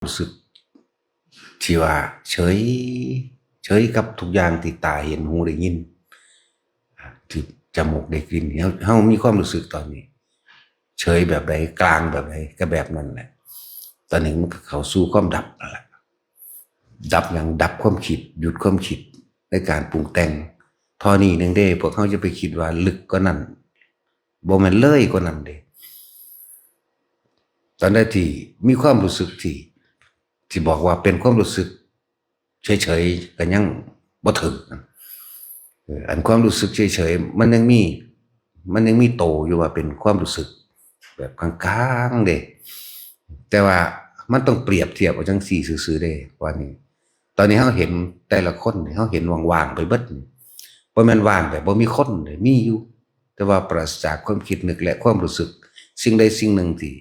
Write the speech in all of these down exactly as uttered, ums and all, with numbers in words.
รู้สึกที่ว่าเฉย เฉยกับทุกอย่างที่ตาเห็น หูได้ยิน ที่จมูกได้กลิ่น เฮา เฮามีความรู้สึกตอนนี้ เฉยแบบใด กลางแบบใด ก็แบบนั้นแหละ ตอนนี้มันก็เข้าสู่ความดับนั่นแหละ ดับหยัง ดับความคิด หยุดความคิดในการปรุงแต่ง เท่านี้หนึ่งเด้ พวกเฮาจะไปคิดว่าลึกกว่านั้น บ่แม่นเลยกว่านั้นเด้ ตอนใดที่มีความรู้สึกที่ ที่บอกว่าเป็นความรู้สึกเฉยๆ ก็ยังบ่ถึงนะ เออ อันความรู้สึกเฉยๆ มันยังมี มันยังมีโตอยู่ว่าเป็นความรู้สึกแบบกลางๆ เด้ แต่ว่ามันต้องเปรียบเทียบเอาจังซี่ซื่อๆ เด้ ว่านี่ ตอนนี้เฮาเห็นแต่ละคนนี่ เฮาเห็นว่างๆ ไปเบิดนี่ บ่แม่นว่างแบบบ่มีคนเด้ มีอยู่ แต่ว่าปราศจากความคิดนึกและความรู้สึก สิ่งใดสิ่งหนึ่งที่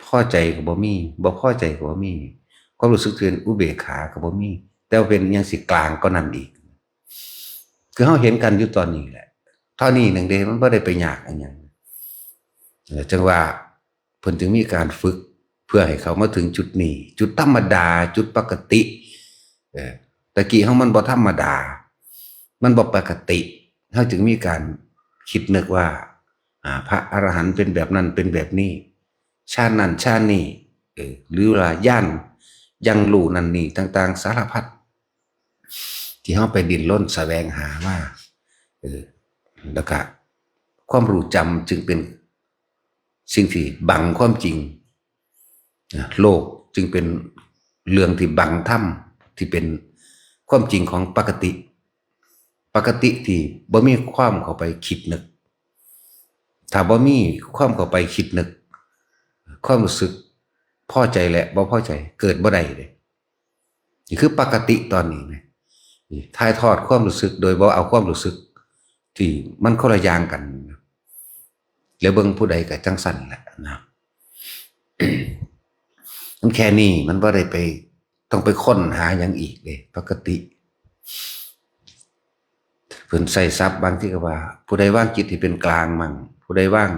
พอใจก็บ่มี บ่พอใจก็บ่มี ความรู้สึกที่เป็นอุเบกขาก็บ่มี แต่ว่าเป็นอิหยังสิกลางกว่านั้นอีก คือเฮาเห็นกันอยู่ตอนนี้แหละ เท่านี้หนึ่งเด้ มันบ่ได้ไปยากอิหยัง เออ จังว่าเพิ่นจึงมีการฝึก เพื่อให้เขามาถึงจุดนี้ จุดธรรมดา จุดปกติ เออ ตะกี้เฮามันบ่ธรรมดา มันบ่ปกติ เฮาจึงมีการคิดนึกว่า อ่า พระอรหันต์เป็นแบบนั้น เป็นแบบนี้ ฌานนั่นฌานนี่ เออ หรือว่าญาณ ยังรู้นั่นนี่ต่างๆ สารพัด ที่เฮาไปดิ้นรนแสวงหามา เออ แล้วก็ความรู้จำจึงเป็นสิ่งที่บังความจริง นะ โลกจึงเป็นเรื่องที่บังธรรม ที่เป็นความจริงของปกติ ปกติที่บ่มีความเข้าไปคิดนึก ถ้าบ่มีความเข้าไปคิดนึก ความรู้สึกพอใจและบ่พอใจเกิดบ่ได้เลย นี่คือปกติตอนนี้นะ นี่ถ่ายทอดความรู้สึกโดยบ่เอาความรู้สึกที่มันคนละอย่างกัน แล้วเบิ่งผู้ใดก็จังซั่นแหละนะ มันแค่นี้ มันบ่ได้ไป ต้องไปค้นหาหยังอีกเด้ ปกติ เพิ่นใช้ศัพท์บางทีก็ว่า ผู้ใดวางจิตให้เป็นกลางมั่ง ผู้ใดวาง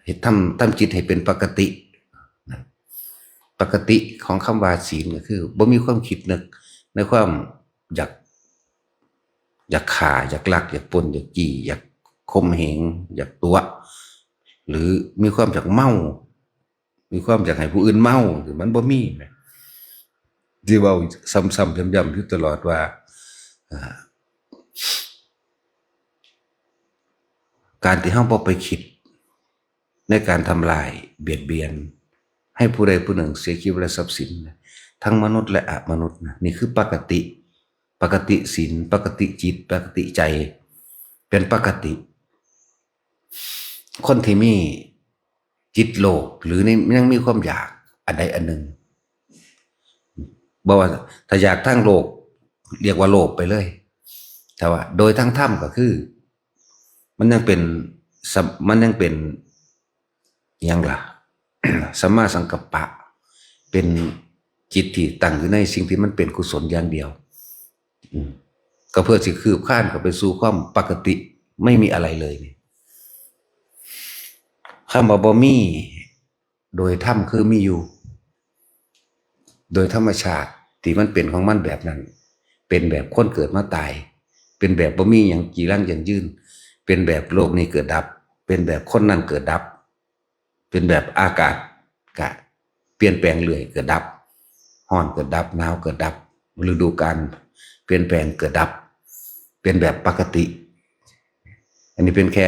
เฮ็ดทำ ทำจิตให้เป็นปกตินะ ปกติของคำว่าศีลก็คือบ่มีความคิดนึกในความอยาก อยากฆ่า อยากลัก อยากปล้น อยากจี้ อยากข่มเหง อยากตั๋ว หรือมีความอยากเมา มีความอยากให้ผู้อื่นเมา มันบ่มีแหม ที่เว้าซ้ำๆ ย้ำๆ อยู่ตลอดว่า อ่า การที่เฮาบ่ไปคิดในการทำลายเบียดเบียน ให้ผู้ใดผู้หนึ่งเสียชีวิตและทรัพย์สิน ทั้งมนุษย์และอมนุษย์นะ นี่คือปกติ ปกติศีล ปกติจิต ปกติใจ เป็นปกติ คนที่มีจิตโลภ หรือใน ยังมีความอยากอันใดอันหนึ่ง บ่ว่าถ้าอยากทางโลภ เรียกว่าโลภไปเลย แต่ว่าโดยทางธรรมก็คือ มันยังเป็นสัม- มันยังเป็นอิหยังล่ะ สัมมาสังกัปปะ เป็นจิตที่ตั้งอยู่ในสิ่งที่มันเป็นกุศลอย่างเดียว อืม ก็เพื่อสิคืบคลานเข้าไปสู่ความปกติ ไม่มีอะไรเลยนี่ คำว่าบ่มี โดยธรรมคือมีอยู่ โดยธรรมชาติที่มันเป็นของมันแบบนั้น เป็นแบบคนเกิดมาตาย เป็นแบบบ่มีหยังจีรังยั่งยืน เป็นแบบโลกนี้เกิดดับ เป็นแบบคนนั้นเกิดดับ เป็นแบบอากาศกะเปลี่ยนแปลงเรื่อย เกิดดับ ร้อนเกิดดับ หนาวเกิดดับ ฤดูกาลเปลี่ยนแปลงเกิดดับ เป็นแบบปกติ อันนี้เป็นแค่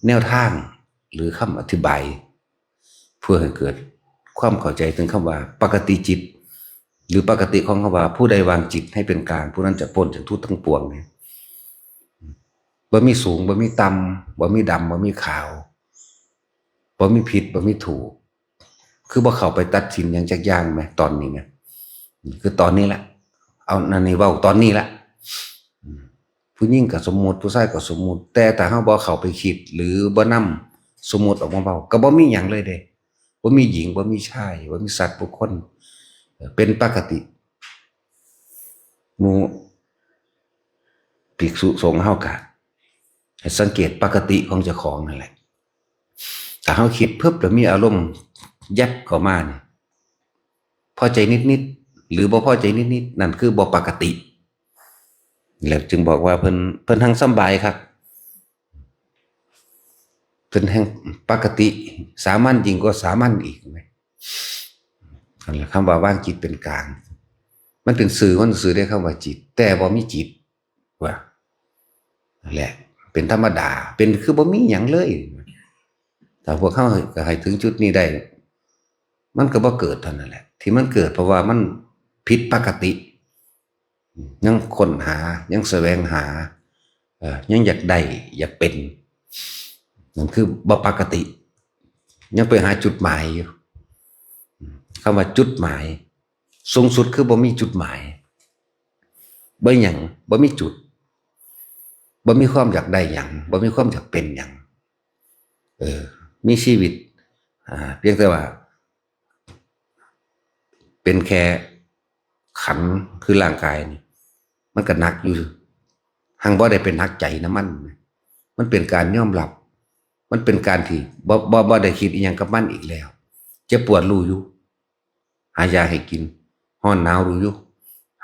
แนวทางหรือคำอธิบาย เพื่อให้เกิดความเข้าใจถึงคำว่าปกติจิต หรือปกติของคำว่า ผู้ใดวางจิตให้เป็นกลาง ผู้นั้นจะพ้นจากทุกข์ทั้งปวงเนี่ย บ่มีสูง บ่มีต่ำ บ่มีดำ บ่มีขาว บ่มีผิด บ่มีถูก คือบ่เข้าไปตัดสินหยังจักอย่างแหม ตอนนี้แหม คือตอนนี้แหละ เอา นั่นนี่เว้าตอนนี้แหละ อืม ผู้หญิงก็สมมุติ ผู้ชายก็สมมุติ แต่ถ้าเฮาบ่เข้าไปคิด หรือบ่นำสมมุติออกมาเว้า ก็บ่มีหยังเลยเด้ บ่มีหญิง บ่มีชาย บ่มีสัตว์บุคคล เอ่อ เป็นปกติ หมู่ภิกษุสงฆ์เฮาก็ให้สังเกตปกติของเจ้าของนั่นแหละ ถ้าเฮาคิดปุ๊บแล้วมีอารมณ์แยบเข้ามานี่ พอใจนิดๆ หรือบ่พอใจนิดๆ นั่นคือบ่ปกติ แล้วจึงบอกว่าเพิ่น เพิ่นหังสำบายคัก เพิ่นแฮ่งปกติ สามัญยิ่งกว่าสามัญอีกแหม นั่นแหละ คำว่าวางจิตเป็นกลาง มันเป็นซื่อ มันซื่อได้คำว่าจิต แต่บ่มีจิต ว่า นั่นแหละ เป็นธรรมดา เป็นคือบ่มีหยังเลย ถ้าพวกเฮาก็ให้ถึงจุดนี้ได้ มันก็บ่เกิดเท่านั้นแหละ ที่มันเกิดเพราะว่ามันผิดปกติ ยังค้นหา ยังแสวงหา เอ่อ ยังอยากได้ อยากเป็น นั่นคือบ่ปกติ ยังไปหาจุดหมายอยู่ คำว่าจุดหมาย สูงสุดคือบ่มีจุดหมาย บ่หยัง บ่มีจุด บ่มีความอยากได้หยัง บ่มีความอยากเป็นหยัง เออ มีชีวิต อ่า เพียงแต่ว่า เป็นแค่ขันธ์คือร่างกายนี่ มันก็หนักอยู่ หังบ่ได้เป็นหนักใจนำมัน มันเป็นการยอมรับ มันเป็นการที่บ่ บ่ บ่ได้คิดอิหยังกับมันอีกแล้ว เจ็บปวดรู้อยู่ หายาให้กิน ร้อนหนาวรู้อยู่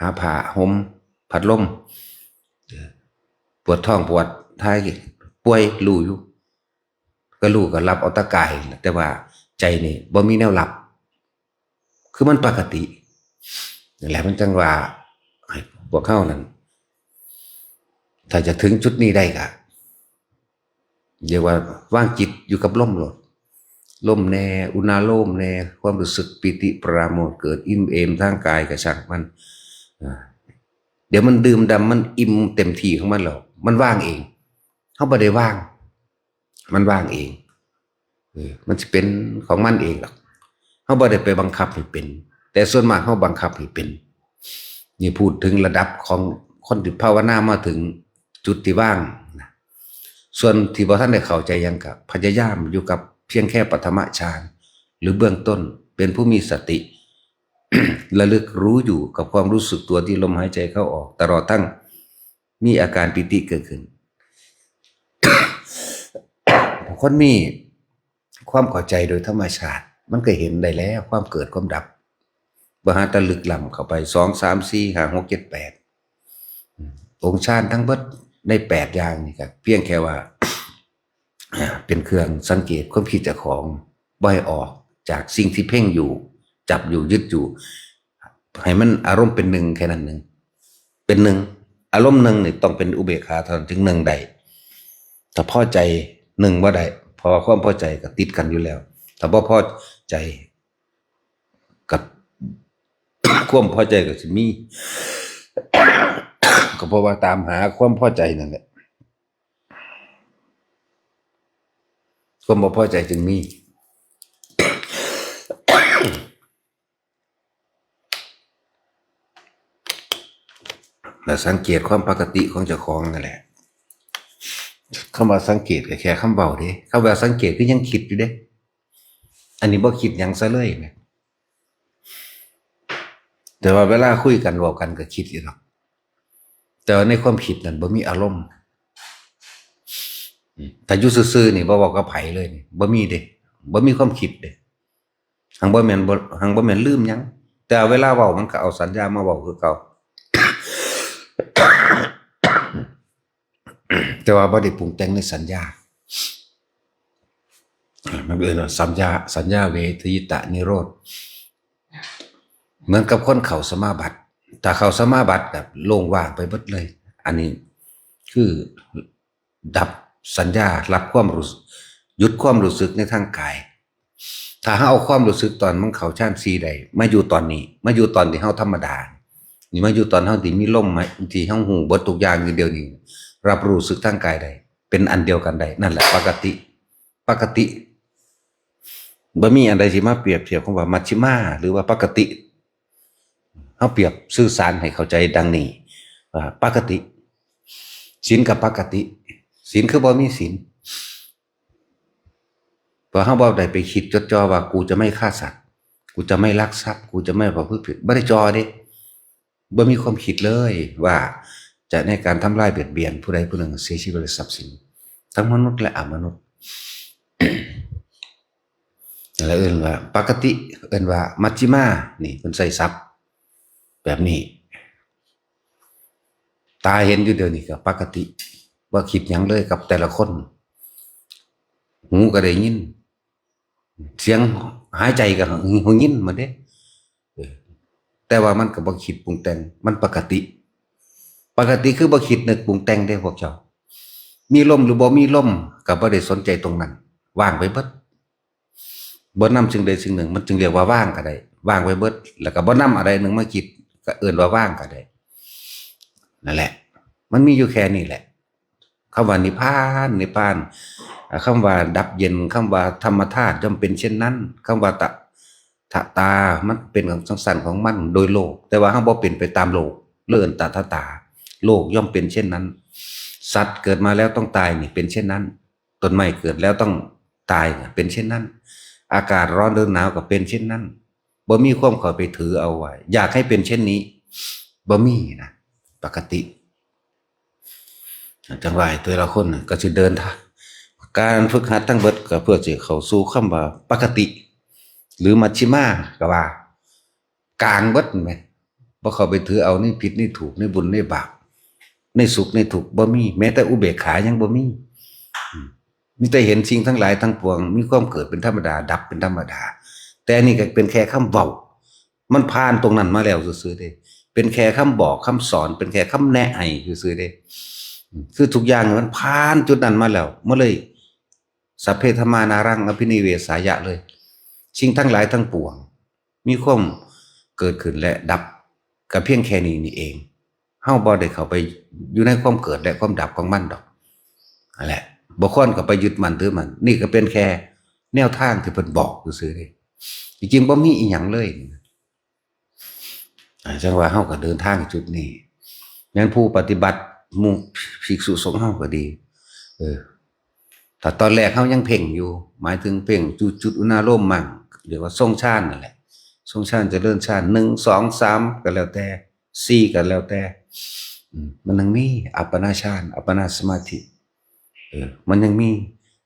หาผ้าห่ม พัดลม เอ่อ ปวดท้องปวดท้าย ป่วยรู้อยู่ ก็รู้ก็รับเอาแต่กายนั่นแหละ แต่ว่าใจนี่บ่มีแนวรับ คือมันปกติ นั่นแหละ มันจังว่าให้พวกเฮานั่น ถ้าจะถึงจุดนี้ได้ก็ เรียกว่าวางจิตอยู่กับลมโลด ลมแน่ อุณาโลมแน่ ความรู้สึกปีติปราโมทย์เกิด อิ่มเอมทางกายก็ช่างมัน อ่า เดี๋ยวมันดื่มด่ำ มันอิ่มเต็มที่ของมันแล้ว มันว่างเอง เฮาบ่ได้ว่าง มันว่างเอง เออ มันสิเป็นของมันเองหรอก เฮาบ่ได้ไปบังคับให้เป็น แต่ส่วนมากเฮาบังคับให้เป็น นี่พูดถึงระดับของคนที่ภาวนามาถึงจุดที่ว่างนะ ส่วนที่บ่ทันได้เข้าใจหยังก็พยายามอยู่กับเพียงแค่ปฐมฌาน หรือเบื้องต้น เป็นผู้มีสติ ระลึกรู้อยู่กับความรู้สึกตัวที่ลมหายใจเข้าออก ตลอดทั้งมีอาการปีติเกิดขึ้น คนมีความเข้าใจโดยธรรมชาติ มันก็เห็นได้แล้วความเกิดความดับ บ่หาแต่ลึกล้ำเข้าไป สอง สาม สี่ ห้า หก เจ็ด แปด องค์ฌานทั้งเบิดในแปดอย่างนี่ก็เพียงแค่ว่า อ่า เป็นเครื่องสังเกตความคิดเจ้าของ บ่ให้ออกจากสิ่งที่เพ่งอยู่ จับอยู่ ยึดอยู่ ให้มันอารมณ์เป็นหนึ่งแค่นั้นหนึ่ง เป็นหนึ่ง อารมณ์หนึ่งนี่ต้องเป็นอุเบกขาเท่านั้นจึงหนึ่งได้ ถ้าพอใจหนึ่งบ่ได้ เพราะว่าความพอใจก็ติดกันอยู่แล้ว ถ้าบ่พอใจกับ ความพอใจก็สิมี ก็เพราะว่าตามหาความพอใจนั่นแหละ ความบ่พอใจจึงมี และสังเกตความปกติของเจ้าของนั่นแหละ คำว่าสังเกตก็แค่คำเว้าเด้ คำว่าสังเกตคือยังคิดอยู่เด้ อันนี้บ่คิดหยังซะเลยนะ แต่ว่าเวลาคุยกันเว้ากันก็คิดอยู่ดอก แต่ว่าในความคิดนั้นบ่มีอารมณ์ อืม ถ้าอยู่ซื่อๆนี่บ่เว้ากับไผเลยนี่ บ่มีเด้ บ่มีความคิดเด้ หังบ่แม่นบ่ หังบ่แม่นลืมหยัง แต่เวลาเว้ามันก็เอาสัญญามาเว้าคือเก่า แต่ว่าบ่ได้ปรุงแต่งในสัญญา มันเอิ้นว่าสัญญา สัญญาเวทยิตะนิโรธ เหมือนกับคนเข้าสมาบัติ ถ้าเข้าสมาบัติแบบโล่งว่างไปเบิดเลย อันนี้คือดับสัญญา รับความรู้ หยุดความรู้สึกในทางกาย ถ้าเฮาเอาความรู้สึกตอนมันเข้าฌานสี่ได้ มาอยู่ตอนนี้ มาอยู่ตอนที่เฮาธรรมดา นี่มาอยู่ตอนเฮาที่มีลมหาย ที่เฮาฮู้เบิดทุกอย่างอยู่เดี๋ยวนี้ รับรู้สึกทางกายได้ เป็นอันเดียวกันได้ นั่นแหละปกติ ปกติ บ่มีอันใดสิมาเปรียบเทียบคำว่ามัชฌิมา หรือว่าปกติ เฮาเปรียบสื่อสารให้เข้าใจดังนี้ ว่าปกติ ศีลกับปกติ ศีลคือบ่มีศีล เพราะเฮาบ่ได้ไปคิดจดจ่อว่ากูจะไม่ฆ่าสัตว์ กูจะไม่ลักทรัพย์ กูจะไม่ประพฤติผิด บ่ได้จ่อเด้ บ่มีความคิดเลยว่าจะในการทำลายเบียดเบียนผู้ใดผู้หนึ่งเสียชีวิตและทรัพย์สิน ทั้งมนุษย์และอมนุษย์ แล้วเอิ้นว่าปกติ เอิ้นว่ามัชฌิมา นี่เพิ่นใช้ศัพท์แบบนี้ ตาเห็นอยู่เดี๋ยวนี้ก็ปกติ บ่คิดหยังเลยกับแต่ละคน หูก็ได้ยิน เสียงหายใจก็ได้ยินมาเด้ เออ แต่ว่ามันก็บ่คิดปรุงแต่ง มันปกติ ปกติคือบ่คิดนึกปรุงแต่งเด้พวกเจ้า มีลมหรือบ่มีลมก็บ่ได้สนใจตรงนั้น ว่างไปเบิด บ่นำสิ่งใดสิ่งหนึ่ง มันจึงเรียกว่าว่างก็ได้ ว่างไปเบิด แล้วก็บ่นำอะไรหนึ่งมาคิด ก็เอิ้นว่าว่างก็ได้ นั่นแหละ มันมีอยู่แค่นี้แหละ คำว่านิพพาน นิพพาน อ่า คำว่าดับเย็น คำว่าธรรมธาตุย่อมเป็นเช่นนั้น คำว่าตะ ทะตา มันเป็นของสังสารของมันโดยโลก แต่ว่าเฮาบ่เป็นไปตามโลก เอิ้นตะทะตา โลกย่อมเป็นเช่นนั้น สัตว์เกิดมาแล้วต้องตายนี่เป็นเช่นนั้น ต้นไม้เกิดแล้วต้องตายนี่เป็นเช่นนั้น อากาศร้อนหรือหนาวก็เป็นเช่นนั้น บ่มีความเข้าไปถือเอาไว้ อยากให้เป็นเช่นนี้ บ่มีนะ ปกติ จังว่าให้แต่ละคนน่ะก็สิเดินทาง การฝึกหัดทั้งเบิดก็เพื่อสิเข้าสู่คำว่าปกติ หรือมัชฌิมาก็ว่า กลางเบิดแหม บ่เข้าไปถือเอาในผิดในถูก ในบุญในบาป ในสุขในทุกข์ บ่มี แม้แต่อุเบกขายังบ่มี อืม มีแต่เห็นสิ่งทั้งหลายทั้งปวง มีความเกิดเป็นธรรมดา ดับเป็นธรรมดา แต่อันนี้ก็เป็นแค่คำเว้า มันผ่านตรงนั้นมาแล้วซื่อๆเด้ เป็นแค่คำบอกคำสอน เป็นแค่คำแนะให้ซื่อๆเด้ อืม คือทุกอย่างมันผ่านจุดนั้นมาแล้ว มันเลย สัพเพธัมมานารังอภินิเวสายะเลย สิ่งทั้งหลายทั้งปวง มีความเกิดขึ้นและดับ ก็เพียงแค่นี้นี่เอง เฮาบ่ได้เข้าไปอยู่ในความเกิดและความดับของมันดอก นั่นแหละ บ่ควรเข้าไปยึดมั่นถือมั่น นี่ก็เป็นแค่แนวทางที่เพิ่นบอกซื่อๆเด้ จริงๆบ่มีอีหยังเลย อ่า จังว่าเฮาก็เดินทางจุดนี้ แม่นผู้ปฏิบัติ หมู่ภิกษุสงฆ์เฮาก็ดี เออ ถ้าตอนแรกเฮายังเพ่งอยู่ หมายถึงเพ่งจุด จุดอุณาโลมมัง เรียกว่าทรงฌานนั่นแหละ ทรงฌานเจริญฌาน หนึ่ง สอง สาม ก็แล้วแต่ สี่ ก็แล้วแต่ อืม มันยังมีอัปปนาฌาน อัปปนาสมาธิ เออ มันยังมี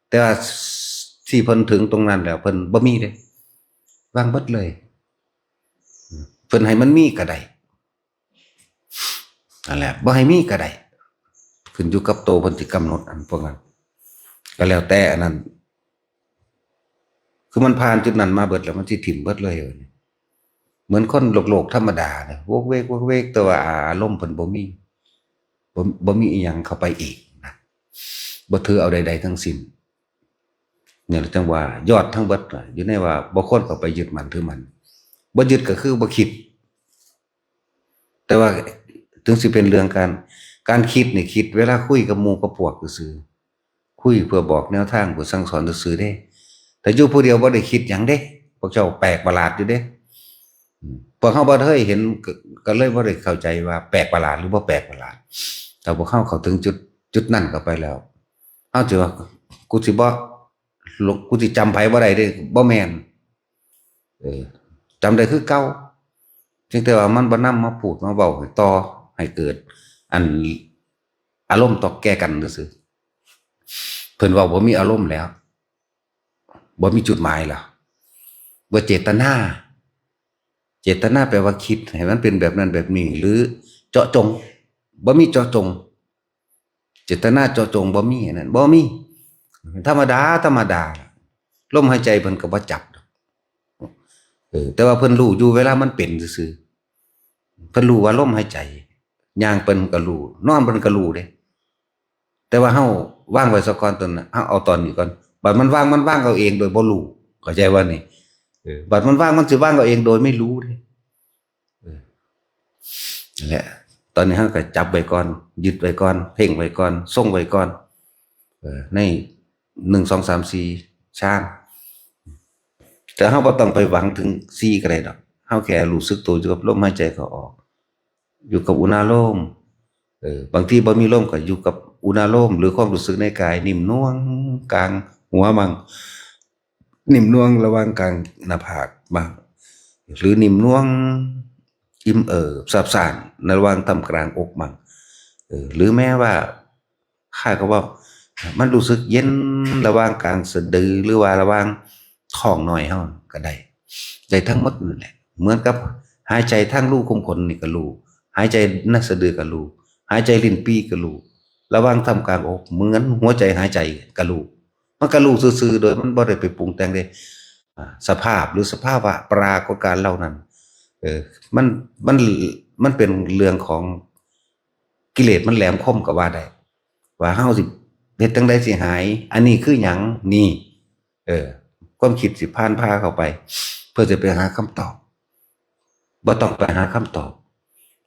แต่ว่าที่เพิ่นถึงตรงนั้นแล้ว เพิ่นบ่มีเด้ วางเบิดเลย เพิ่นให้มันมีก็ได้ นั่นแหละ บ่ให้มีก็ได้ ขึ้นอยู่กับโตเพิ่นสิกำหนดอันพวกนั้น ก็แล้วแต่อันนั้น คือมันผ่านจุดนั้นมาเบิดแล้ว มันสิถิ่มเบิดเลย เหมือนคนโลกๆธรรมดาเนี่ย วกเวก วกเวก แต่ว่าอารมณ์เพิ่นบ่มี บ่ บ่มีอีหยังเข้าไปอีกนะ บ่ถือเอาใดๆทั้งสิ้น เนี่ยแหละจังว่ายอดทั้งเบิดน่ะ อยู่ในว่าบ่ควรเข้าไปยึดมั่นถือมั่น บ่ยึดก็คือบ่คิด แต่ว่าถึงสิเป็นเรื่องการ การคิดนี่คิดเวลาคุยกับหมู่กับพวกซื่อๆ คุยเพื่อบอกแนวทาง เพื่อสั่งสอนซื่อๆเด้ แต่อยู่ผู้เดียวบ่ได้คิดหยังเด้ พวกเจ้าแปลกประหลาดอยู่เด้ อืม พวกเฮาบ่เคยเห็น ก็ ก็เลยบ่ได้เข้าใจว่าแปลกประหลาดหรือบ่แปลกประหลาด แต่พวกเฮาเข้าถึงจุด จุดนั้นเข้าไปแล้ว เฮาสิว่า กูสิบ่ กูสิจำไผบ่ได้เด้ บ่แม่น เออ จำได้คือเก่า เพียงแต่ว่ามันบ่นำมาพูดมาเว้าให้ต่อ ให้เกิดอันอารมณ์ต่อแก่กันซื่อๆ เพิ่นเว้าบ่มีอารมณ์แล้ว บ่มีจุดหมายแล้ว บ่เจตนา เจตนาแปลว่าคิดให้มันเป็นแบบนั้นแบบนี้ หรือเจาะจง บ่มีเจาะจง เจตนาเจาะจงบ่มี อันนั้นบ่มี ธรรมดา ธรรมดา ลมหายใจเพิ่นก็บ่จับดอก เออ แต่ว่าเพิ่นรู้อยู่เวลามันเป็นซื่อๆ เพิ่นรู้ว่าลมหายใจ ย่างเพิ่นก็รู้ นอนเพิ่นก็รู้เด้ แต่ว่าเฮาวางไว้ซะก่อนตอนนั้น เฮาเอาตอนนี้ก่อน บัดมันวาง มันวางเอาเองโดยบ่รู้ เข้าใจว่านี่ เออ บัดมันวาง มันสิวางเอาเองโดยไม่รู้เด้ เออ นั่นแหละ ตอนนี้เฮาก็จับไว้ก่อน ยึดไว้ก่อน เพ่งไว้ก่อน ทรงไว้ก่อน เออ ใน หนึ่ง สอง สาม สี่ ฌาน แต่เฮาบ่ต้องไปหวังถึงสี่ก็ได้ดอก เฮาแค่รู้สึกตัวอยู่กับลมหายใจเข้าออก อยู่กับอุณาโลม เออ บางทีบ่มีลมก็อยู่กับอุณาโลม หรือความรู้สึกในกายนิ่มนวลกลางหัวมั่ง นิ่มนวลระหว่างกลางหน้าผากมั่ง หรือนิ่มนวลอิ่มเอิบซาบซ่านระหว่างท่ามกลางอกมั่ง เออ หรือแม้ว่า คล้ายกับว่ามันรู้สึกเย็นระหว่างกลางสะดือ หรือว่าระหว่าง ท้องน้อยเฮาก็ได้ ได้ทั้งหมดนั่นแหละ เหมือนกับหายใจทางรูขุมขนนี่ก็รู้ หายใจในสะดือก็รู้ หายใจลิ้นปี่ก็รู้ ระหว่างท่ามกลางอก เหมือนหัวใจหายใจก็รู้ มันก็รู้ซื่อๆ โดยมันบ่ได้ไปปรุงแต่งเด้ อ่า สภาพหรือสภาวะปรากฏการณ์เหล่านั้น เออ มัน มัน มันเป็นเรื่องของกิเลสมันแหลมคมก็ว่าได้ ว่าเฮาสิเฮ็ดจั่งใดสิหาย อันนี้คือหยัง นี่ เออ ความคิดสิผ่านพาเข้าไป เพื่อจะไปหาคำตอบ บ่ต้องไปหาคำตอบ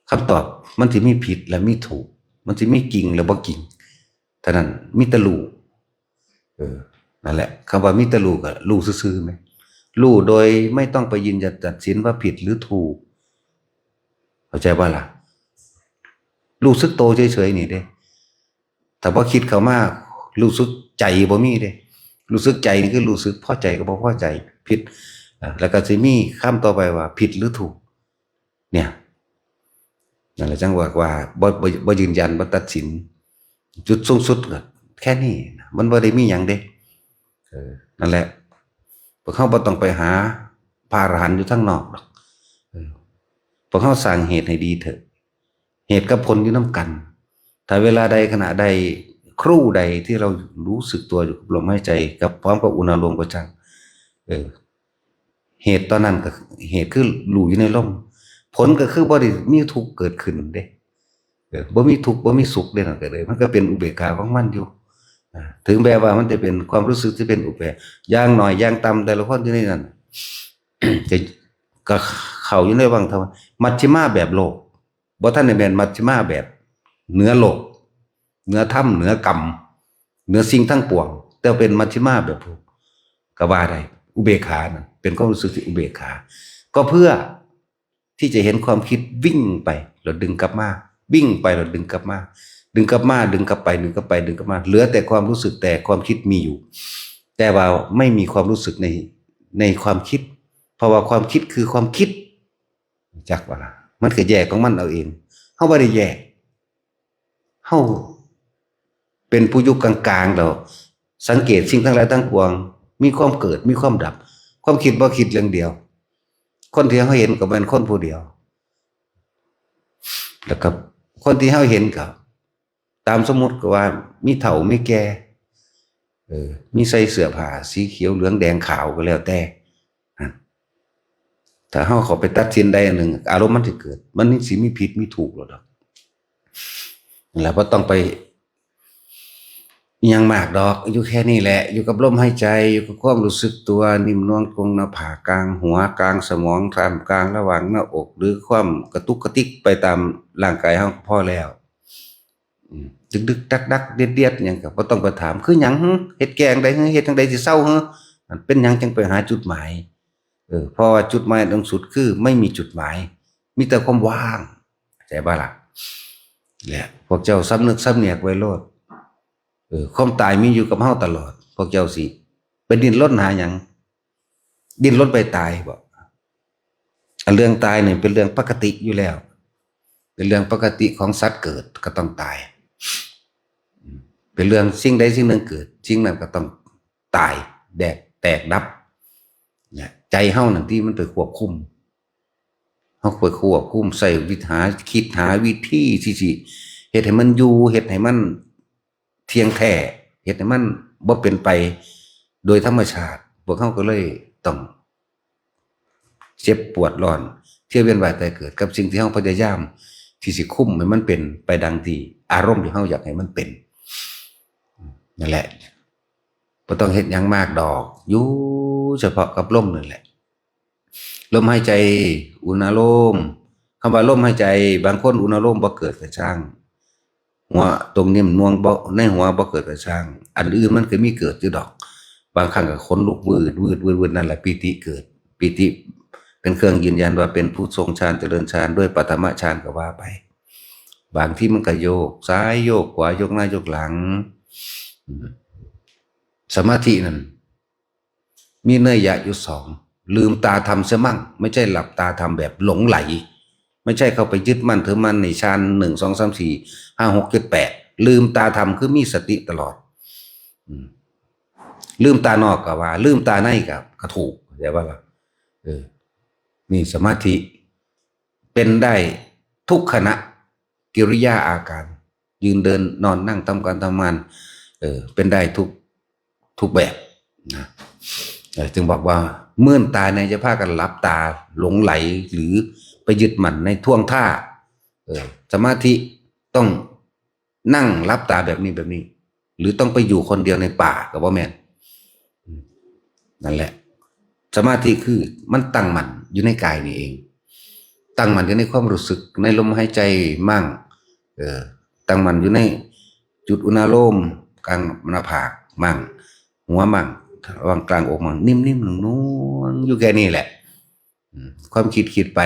คำตอบมันสิมีผิดและมีถูก มันสิมีจริงและบ่จริง เท่านั้น มีแต่รู้ เออ นั่นแหละ คำว่ามีแต่รู้ก็รู้ซื่อๆ ไหม รู้โดยไม่ต้องไปยืนยันตัดสินว่าผิดหรือถูก เข้าใจบ่ล่ะ รู้สึกโตเฉยๆ นี่เด้ ถ้าบ่คิดเข้ามา รู้สึกใจบ่มีเด้ รู้สึกใจนี่คือรู้สึกพอใจกับบ่พอใจ ผิด อ่ะ แล้วก็สิมีคำต่อไปว่าผิดหรือถูก เนี่ย นั่นแหละจั่งว่า ว่าบ่ บ่ บ่ยืนยัน บ่ตัดสิน จุดสูงสุดก็แค่นี้นะ มันบ่ได้มีหยังเด้ เออ นั่นแหละ พวกเฮาบ่ต้องไปหาพระอรหันต์อยู่ทางนอกดอก เออ พวกเฮาสร้างเหตุให้ดีเถอะ เหตุกับผลอยู่นำกัน ถ้าเวลาใดขณะใดครู่ใดที่เรารู้สึกตัวอยู่กับลมหายใจ กับพร้อมกับอุณาโลมก็ช่าง เออ เหตุตอนนั้นก็ เหตุคือรู้อยู่ในลม ผลก็คือบ่ได้มีทุกข์เกิดขึ้นเด้ เออ บ่มีทุกข์ บ่มีสุขเด้ นั่นก็เลย มันก็เป็นอุเบกขาของมันอยู่ อ่า ถึงแม้ว่ามันจะเป็นความรู้สึกที่เป็นอุเบกขา อย่างน้อยอย่างต่ำแต่ละคนอยู่ในนั้น จะ ก็เข้าอยู่ในวังธรรม มัชฌิมาแบบโลก บ่ทันได้แม่นมัชฌิมาแบบเหนือโลก เหนือธรรม เหนือกรรม เหนือสิ่งทั้งปวง แต่เป็นมัชฌิมาแบบโลก ก็ว่าได้ อุเบกขานะ เป็นความรู้สึกที่อุเบกขา ก็เพื่อที่จะเห็นความคิดวิ่งไป แล้วดึงกลับมา วิ่งไป แล้วดึงกลับมา ดึงกลับมา ดึงกลับไป ดึงกลับไป ดึงกลับมา เหลือแต่ความรู้สึก แต่ความคิดมีอยู่ แต่ว่าไม่มีความรู้สึกใน ในความคิด เพราะว่าความคิดคือความคิด จักว่าล่ะ มันก็แยกของมันเอาเอง เฮาบ่ได้แยก เฮาเป็นผู้อยู่กลางๆ แล้ว สังเกตสิ่งทั้งหลายทั้งปวง มีความเกิด มีความดับ ความคิดบ่คิดเรื่องเดียว คนที่เฮาเห็นก็แม่นคนผู้เดียว แล้วก็คนที่เฮาเห็นก็ ตามสมมุติก็ว่ามีเฒ่ามีแก่ เออ มีใส่เสื้อผ้าสีเขียวเหลืองแดงขาวก็แล้วแต่ อ่ะ ถ้าเฮาเข้าไปตัดสินใดอันหนึ่ง อารมณ์มันสิเกิด มันสิมีผิดมีถูกโลดดอก นั่นแหละ บ่ต้องไปอิหยังมากดอก อยู่แค่นี้แหละ อยู่กับลมหายใจ อยู่กับความรู้สึกตัว นิ่มนวลตรงหน้าผาก กลางหัว กลางสมอง ท่ามกลาง ระหว่างหน้าอก หรือความกระตุกกระติกไปตามร่างกายเฮาก็พอแล้ว อืม ดึกๆ ดักๆ เดียดๆ หยังก็บ่ต้องไปถาม คือหยังหึ เฮ็ดแกงใดหึ เฮ็ดจั่งใดสิเซาหึ มันเป็นหยังจั่งไปหาจุดหมาย เออ เพราะว่าจุดหมายอันสูงสุดคือไม่มีจุดหมาย มีแต่ความว่าง เข้าใจบ่ล่ะ เนี่ย พวกเจ้าสำนึกสำเนียกไว้โลด เออ ความตายมีอยู่กับเฮาตลอด พวกเจ้าสิไปดิ้นรนหาหยัง ดิ้นรนไปตายบ่ อันเรื่องตายนี่เป็นเรื่องปกติอยู่แล้ว เป็นเรื่องปกติของสัตว์เกิดก็ต้องตาย เป็นเรื่องสิ่งใดสิ่งหนึ่งเกิด สิ่งนั้นก็ต้องตาย แดก แตกดับ เนี่ย ใจเฮานั่นที่มันไปควบคุม เฮาไปควบคุม ใส่วิธีหา คิดหาวิธีที่สิเฮ็ดให้มันอยู่ เฮ็ดให้มันเที่ยงแท้ เฮ็ดให้มันบ่เป็นไปโดยธรรมชาติ พวกเฮาก็เลยต้องเจ็บปวดร้อน เที่ยวเวียนว่ายตายเกิดกับสิ่งที่เฮาพยายามที่สิคุมให้มันเป็นไปดังที่อารมณ์ที่เฮาอยากให้มันเป็น นั่นแหละ บ่ต้องเฮ็ดหยังมากดอก อยู่เฉพาะกับลมนั่นแหละ ลมหายใจ อุณาโลม คำว่าลมหายใจ บางคนอุณาโลมบ่เกิดก็ช่าง หัวตรงนี้มันม่วงบ่ ในหัวบ่เกิดก็ช่าง อันอื่นมันก็มีเกิดอยู่ดอก บางครั้งก็ขนลุกวืดวืดวืดวืด นั่นแหละปีติเกิด ปีติเป็นเครื่องยืนยันว่าเป็นผู้ทรงฌานเจริญฌานด้วยปฐมฌานก็ว่าไป บางทีมันก็โยกซ้ายโยกขวา โยกหน้าโยกหลัง อืม สมาธินั่น มีนัยยะอยู่สอง ลืมตาทำเสียมั่ง ไม่ใช่หลับตาทำแบบหลงไหล ไม่ใช่เข้าไปยึดมั่นถือมั่นในฌานหนึ่ง สอง สาม สี่ ห้า หก เจ็ด แปด ลืมตาทำคือมีสติตลอด อืม ลืมตานอกก็ว่า ลืมตาในก็ก็ถูก เข้าใจบ่ล่ะ? เออ นี่สมาธิ เป็นได้ทุกขณะ กิริยาอาการ ยืนเดินนอนนั่งทำการทำงาน เออ เป็นได้ทุก ทุกแบบนะ เออ จึงบอกว่า มื่นตาเนี่ยจะพากันหลับตาหลงไหล หรือไปยึดมั่นในท่วงท่า เออ สมาธิต้องนั่งหลับตาแบบนี้แบบนี้ หรือต้องไปอยู่คนเดียวในป่าก็บ่แม่น อืม นั่นแหละ สมาธิคือมันตั้งมั่นอยู่ในกายนี่เอง ตั้งมั่นอยู่ในความรู้สึก ในลมหายใจมั่ง เออ ตั้งมั่นอยู่ในจุดอุณาโลมกลางหน้าผากมั่ง หัวมั่ง ระหว่างกลางอกมั่ง นิ่มๆ นุ่มๆ อยู่แค่นี้แหละ อืม ความคิดคิดไป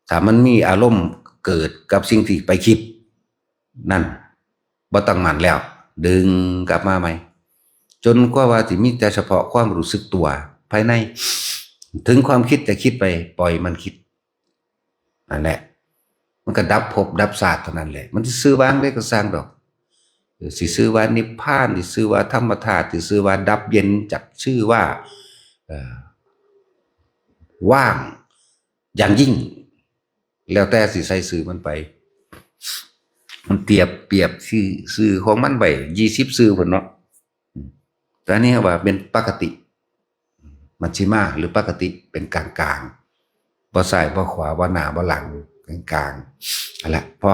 ถ้ามันมีอารมณ์เกิดกับสิ่งที่ไปคิด นั่น บ่ตั้งมั่นแล้ว ดึงกลับมาใหม่ จนกว่าว่าสิมีแต่เฉพาะความรู้สึกตัวภายใน ถึงความคิดจะคิดไป ปล่อยมันคิด นั่นแหละ มันก็ดับภพดับชาติเท่านั้นแหละ มันสิชื่อว่าจั่งใดก็ซ่างดอก เออ สิชื่อว่านิพพาน สิชื่อว่าธรรมธาตุ สิชื่อว่าดับเย็น จักชื่อว่า เอ่อ ว่างอย่างยิ่ง แล้วแต่สิใส่ชื่อมันไป มันเปรียบ เปรียบชื่อ ชื่อของมันไป ยี่สิบ ชื่อพุ้นเนาะ อืม แต่อันนี้ว่าเป็นปกติ มัชฌิมา หรือปกติ เป็นกลางๆ บ่ซ้ายบ่ขวา บ่หน้าบ่หลัง กลางๆ นั่นแหละ พอ